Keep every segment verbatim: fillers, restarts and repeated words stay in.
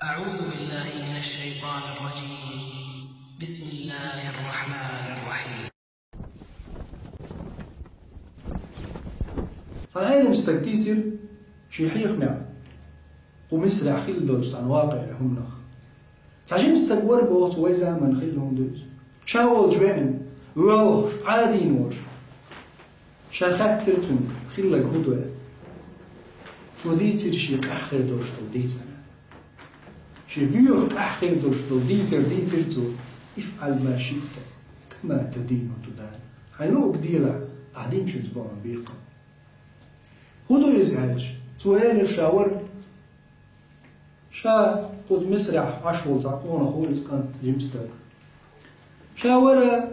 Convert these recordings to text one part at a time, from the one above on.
أعوذ بالله من الشيطان الرجيم. بسم الله الرحمن الرحيم. Цхьан Ӏелам стага дийцира шен хьехамехь, кху Мисрахь хилла долчу цхьана вакъиъ хӀуманах. Цхьа жима стаг вара боху цу вай заманахь хилла хӀума ду иза. Ша волчу веана, воьлхуш, Ӏадийна волуш. Ша хаьттира цуьнга, хилларг хӀун ду аьлла. Цо дийцира шен къаьхьа хир долуш долу дийцар. Шен боьха къаьхьа хир долуш долу дийцар дийцира цо: «افعل ما شئت كما تدين تدان». Хьайн луург делахь, ахь динчуьнца бохьун бекхам. ХӀун ду иза аьлча, цо элира ша вара. Ша кхуза Мисрахь Ӏаш волу цхьа къонах ву иза кӀант, жима стаг. Ша вара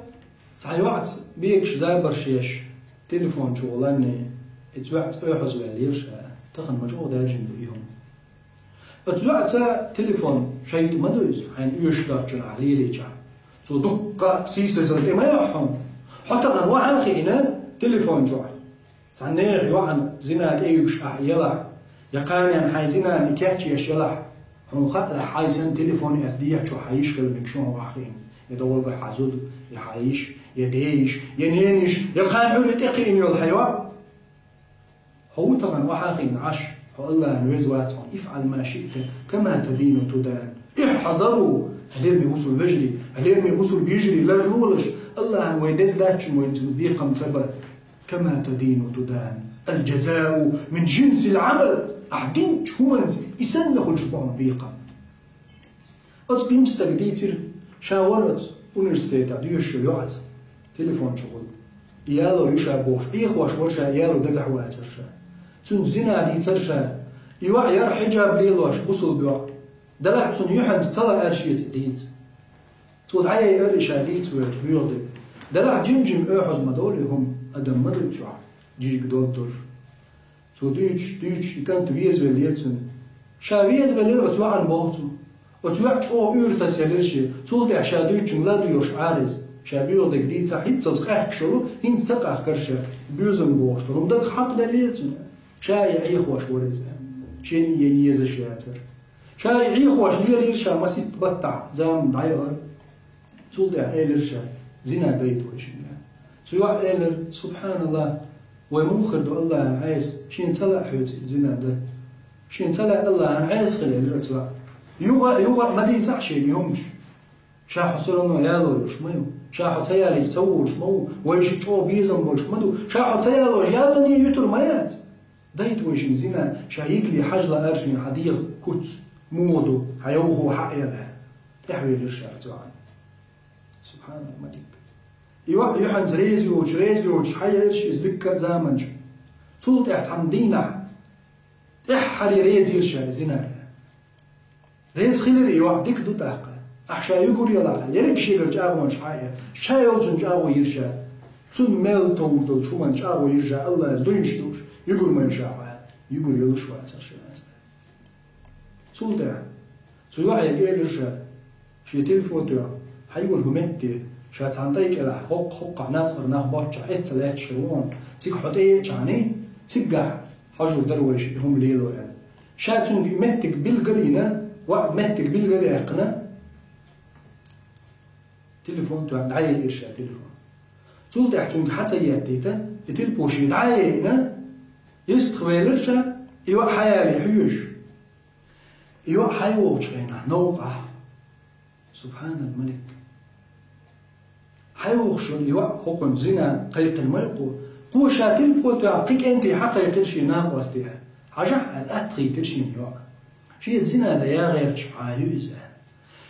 цхьа йоӀаца бегаш забарш еш, телефон чу гӀо ланний, и цу йоӀаца оьхьазваьллера ша, тахана ма чӀогӀа даьржина ду и хӀума. Оцу йоӀаца телефон шайта ма ду иза, хьайна оьшуш доцучунах лелийчахь. Цо дуккха сийсазалла тӀе ма яхьа хьуна. Хьо тахана вахьа а хиъна телефон чохь. Цхьана нехан йоӀана зина тӀе юьгуш ахь елахь, я кханенна хьайн зинана и кечъеш елахь, хьуна хаалахь, хьайн санна телефон эцна дехьа чохь хьан йиш хила мегаш хьуна вахьа хиъна, я догӀургахь хьан зуда, я хьан йиш, я ден йиш, я ненан йиш, я кхана Ӏуьйре тӀе кхиъна йолу хьан йоӀ. Хьо ву тахана вахьа а хиъна Ӏаш, хьо Аллахьан веза вац хьуна, افعل ما شئت كما تدين تدان. احذروا, хьалераме бусулба вежарий, хьалераме бусулба йижарий, ларлолаш, Аллахьан вай деза дац чун вайна цунна бекхам ца бан. كما تدين تدان. الجزاء من جنس العمل. Ахь динчу хӀуманца и санна хуьлуш бохьун бекхам. Оцу жима стага дийцира, ша вара оцу университетехь доьшуш йолу йоӀаца, телефон чу гӀо. И ялор ю ша бохуш, Ӏехош вара ша, и яло дагахь вацара ша. Цуьнца зина дийцара ша. И йоӀ яра хьиджаб лелош, бусулба йоӀ. Делахь цунна юьхьанца ца лаьара шеца дийца. Цо дӀаяйара и ша дийца воьлча боьха дерг. Делахь жим-жим оьхьаз ма долу и хӀума, адам ма ду чохь, жижиг долу долуш. Цо дуьйцуш, дуьйцуш, и кӀант везавеллера цуьнан. Ша везавеллера оцу йоӀана боху цо. Оцу йоӀа чӀогӀа уьйр тасаелира шен. Цул тӀаьхьа ша дуьйцучуьнга ларлош Ӏара иза. Ша боьха дерг дийцахь, хӀинццалц къаьхкаш йолу, хӀинца ца къахкара ша. Боьзам бохуш долу хӀума дагахь хьакхаделлера цуьнан. Ша и Ӏехош вара иза. Шена и езаш яцара. Ша и Ӏехош лелийра ша масийтта баттахь, зама дӀаяхара. Цул тӀаьхьа элира ша: «Зина дайта вай шинга». Цу йоӀа элира: «СубхьаналлахӀ, вай муха хир ду Аллахьан Ӏеса? Шена ца лаьа хьоьца и зина дан? Шена ца лаьа Аллахьан Ӏеса хила», — элира оцу йоӀа. Юха а, юха а ма дийцахь шена и хӀуманаш. Ша хьо всё равно яло йолуш ма ю. Ша хьо ца ялийча ца волуш ма ву. Вайшиъ чӀогӀа безам болуш ма ду. Ша хьо ца ялош яллане юьтур ма яц. Дайта вай шинга зина, ша йигале хьажа лаьара шена хьан дегӀан куц муха ду, хьан йовхо хьаъ яла аьлла. ТӀаьхьавелира ша оцу йоӀана. СубхьаналлахӀ, ма дика. И йоӀ юьхьанца реза йоцуш, реза йоцуш хьаелира шен иза дикка а заманчу. Цул тӀаьхьа цхьана дийнахь тӀаьххьара реза йира ша и зина. Реза хилира и йоӀ, дика ду тӀаккха. Ахь ша югур ялахь, ерриг шегара чӀагӀонаш хьаэцна, ша йолчун чӀагӀо йира ша. Цунна мел товр долчу хӀуманна чӀагӀо йира ша, Аллахьа дуьйцуш долуш, югур ма ю ша хьо аьлла. Югур йолуш вацара ша. Цул тӀаьхьа цу йоӀе элира ша, шен телефон тоьхна, хьайгара хӀун метте, ша цхьана тӀай кӀелахь, хӀокху-хӀокхахь нацкъара нах боцчахь, эцца лаьтташ хир ву хьуна, цига хьо тӀееачахьаний, циггахь хьожур дара вайша и хӀума лело аьлла. Ша цуьнга и меттиг билгал а йина, ваӀда меттиг билгал а яьккхина, телефон тоьхна дӀаяйира ша телефон. Цул тӀаьхьа цуьнга хьа ца еттийта, и телефон шен дӀа а яйина, йистхвелира ша, и йоӀ хьаяле хьоьжуш. И йоӀ хьайогӀучу хенахь новкъахь. Субхьанал-Малик. ХьайогӀуш йолу йоӀ хӀокхунна зина кхайкхина ма ю кхо. Кхо ша тилпо тоьхна кхин кӀентий хьакхайкхира шен накъостий. Хьажахь аьлла, атта хийтира шена йоӀ. Шеца зина дан ян гӀерташ хьан ю иза аьлла.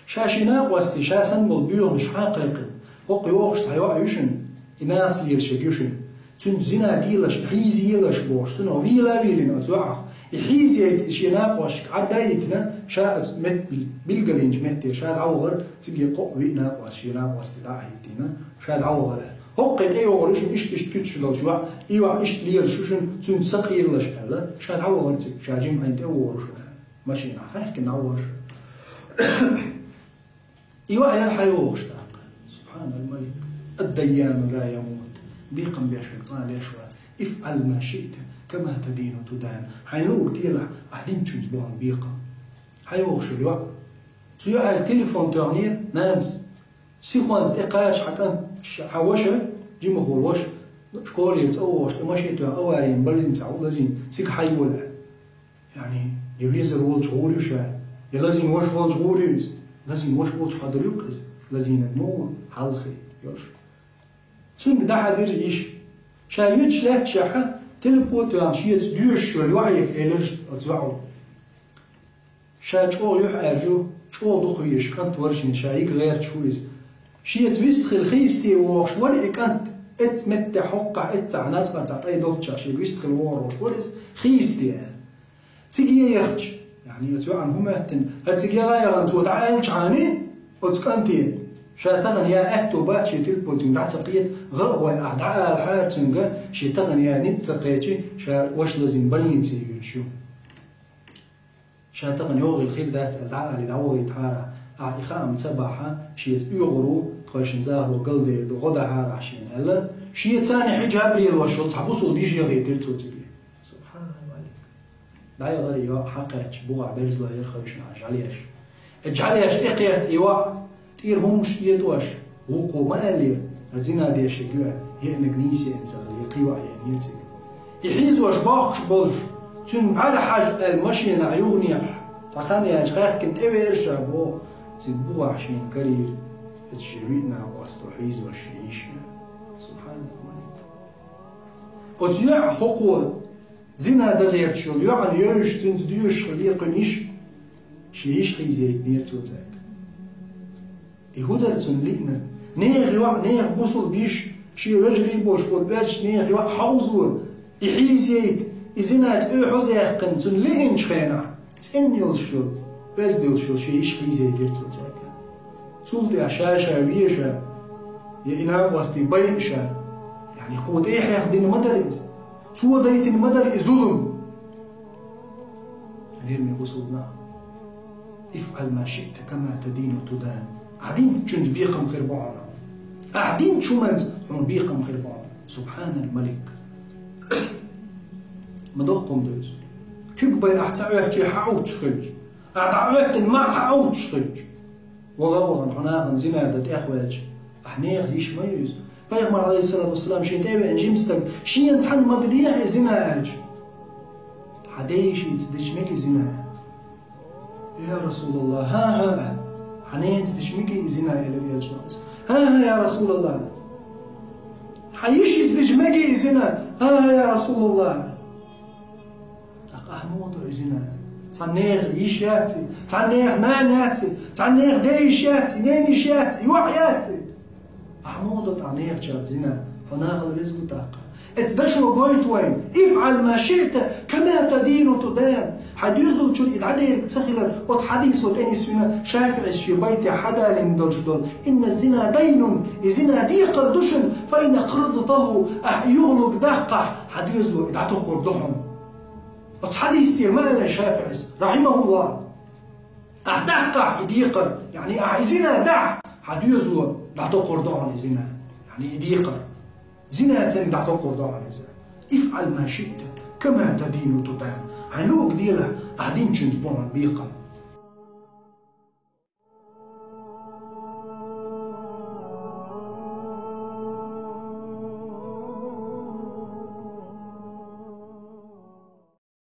Ша шен накъостий, ша санна болу боьханаш хьан кхайкхина. ХӀокху йогӀуш цхьа йоӀ ю шуна, и нахаца лелаш ерг ю шуна. Цуьнца зина делаш, хьийзаелаш бохуш, цунах вийла а вийлина оцу йоӀах. И хьийзаейта шен накъосташка Ӏадда а йитина, ша оцу мет-, билгалйинчу метте ша дӀавахара, цига кхоъ-виъ накъост шен накъостий дӀа а хӀиттийна, ша дӀавахара. ХӀокхе тӀейогӀур ю шуна иштта-иштта куьцаш долчу йоӀ, и йоӀ иштта лелаш ю шуна, цуьнца ца кхералаш аьлла, ша дӀавахара цига, ша жимма хьайна тӀе а вогӀур ю шуна аьлла. Машинахь хаьхкина дӀавахара ша. И йоӀ яра хьайогӀуш тӀаккха. Субхьанал-Малик. Ад-Дайяну ла ямут. Бекхам беш верг цкъа а леш вац. Ифъал ма шиъта, кама тадину тудан. Хьайн луург делахь, ахь динчуьнца бохьун бекхам. ХьайогӀуш йоӀ. Цу йоӀага телефон тоьхнера нанас. Сихонца тӀе кхача хьа кӀант, ш-, хьа ваша, жимахвола ваша, школера цӀа вогӀуш, тӀе машен тоьхна аварийна больнице хьа лазийна, цига хьайола аьлла. Яъни, я везар волча гӀур ю ша, я лазийна ваша волча гӀур ю иза. Лазийна ваша волча хьадур ю-кх иза. Лазийнарг ма ву, хьалхе йолуш. Цуьнга дӀахьадира йиша. Ша юьтуш лаьтташехь, телефон тоьхна шеца доьшуш йолу йоӀе элира оцу йоӀо. Ша чӀогӀа юьхьӀаьржа ю, чӀогӀа дукха везаш кӀант вара шена, ша йига гӀерташ ву иза. Шеца вистхила хийсте вогӀуш вара и кӀант, эццахь меттехь хӀоккхахь, эццахь нацкъа цхьа тӀай долччохь шега вистхила вогӀур волуш вара иза, хийсте аьлла. Цига яхча, яъни оцу йоӀана хӀун моьттина, хӀара цига яха а яхана цо дӀааьлчхьана оцу кӀанте, ша тахана яа аьтто бац шен телефонцуьнга дӀа ца кхета, гӀа а гӀой, ахь дӀаалахьара цуьнга, шен тахана яа ницкъ ца кхечи, ша ваша лазийна больнице йоьдуш ю. Ша тахана йогӀийла хир дац аьлла дӀаалий дӀавахийтахьара, ахь и хаам ца бахь, шеца оьгӀур ву, тхойшинна захало галдер ду, гӀо дахьара ахь шена аьлла, шеца цхьана хьиджаб лелош йолу цхьа бусулба йиша яхийтира цо цига. Субхьаналлахь. ДӀаяхара и йоӀ хьакхаьчча, бухахь берзалой яра хевшина жӀаьлеш. И жӀаьлеш тӀекхетта и йоӀ, тӀера хӀумаш этӀош, вукхо ма аьллера, хӀара зина деш ерг ю аьлла, еанарг нийса еана ца хилира, кхин йоӀ еанера цига. И хьийзош бохкуш болуш, цуьнан бӀаьра хьажа аьлла машенахь юханехьа, цхьа хан яьлча хаьхкина тӀевеара ша боху, цига бухахь шена карийра, оцу шен виъ накъост хьийзош шен йиша. Субхьаналлахь. Оцу йоӀа хӀокхо Зина дан гӀерташ йолу йоӀана йовзуш, цуьнца доьшуш хилира кхуьнан йиша, шен йиша хьийзийтинера цо цаьрга. И хӀун дара цунна лиънарг? Нехан йоӀ, нехан бусулба йиша, шен вежарий болуш болу оьзда нехан йоӀ хьовзо, и хьийзийта, и зинаца оьхьазъяьккхина цунна лиъначу хенахь, цӀена йолуш йолу, оьзда йолуш йолу шен йиша хьийзийтира цо цаьрга. Цул тӀаьхьа ша-ша веша, я и накъостий байа ша, яъни кхо тӀехьех дина ма дара иза. Цо дайтина ма дара и зулам. Лераме бусулба нах. افعل ما شئت كما تدين تدان. Ахь динчуьнца бекхам хир бу хьуна. Ахь динчу хӀуманца хьуна бекхам хир бу хьуна. Субхьанал малик. Ма доккха хӀума ду иза. Куьг бай ахь ца Ӏоьттича хьан Ӏуттуш хилча. Ахь дӀа а Ӏоьттина, ма хьан Ӏуттуш хилча. Ваха а вахана, хьо нахана зина дан тӀехваьлча, ахь нехан йиша ма ю иза. Пайхамар, Ӏалайхиссалату вассалам, шен тӀе а веана жимстаг, шена цхьанна ма дехьа и зина аьлча, хьан ден йишица дича мега и зина аьлла. Я Расулаллах, хӀан-хӀа аьлла. Хьан ненаца дича мега и зина аьлла, элира элчано. ХӀан-хӀа, я Расулаллах. Хьан йишица дича мега и зина, хӀан-хӀа, я Расулаллах. ТӀаккха ахь муха до и зина? Цхьа нехан йиша яц и, цхьа нехан нана яц и, цхьа нехан ден йиша яц и, ненан йиша яц и, йоӀ яц и. Ахь муха до тӀаккха нехачаьрца зина? Хьо нахала веза ву тӀаккха. Эцу дашо гойту вайна: افعل ما شئت كما تدين تدان. Хьан доьзалчуьра и дӀадерг ца хилар, оцу хьадисо тӀенисвина ШафиӀис шен байтехь хьадалийна долуш долу: إن الزنا دين, и зина декхар ду шуна, فإن أقرضته, ахь и юхалург даккхахь, хьан доьзало и дӀатокхур ду хьуна. Оцу хьадис тӀера ма аьлла ШафиӀис, рахьимахуллах. Ахь даккхахь и декхар, яъни ахь и зина дахь, хьан доьзало дӀатокхур ду хьуна и зина, яъни и декхар. Зина цунна дӀатокхур ду хьуна иза. افعل ما شئت كما تدين تدان. Хьайн луъург делахь, ахь динчуьнца бу хьуна бекхам.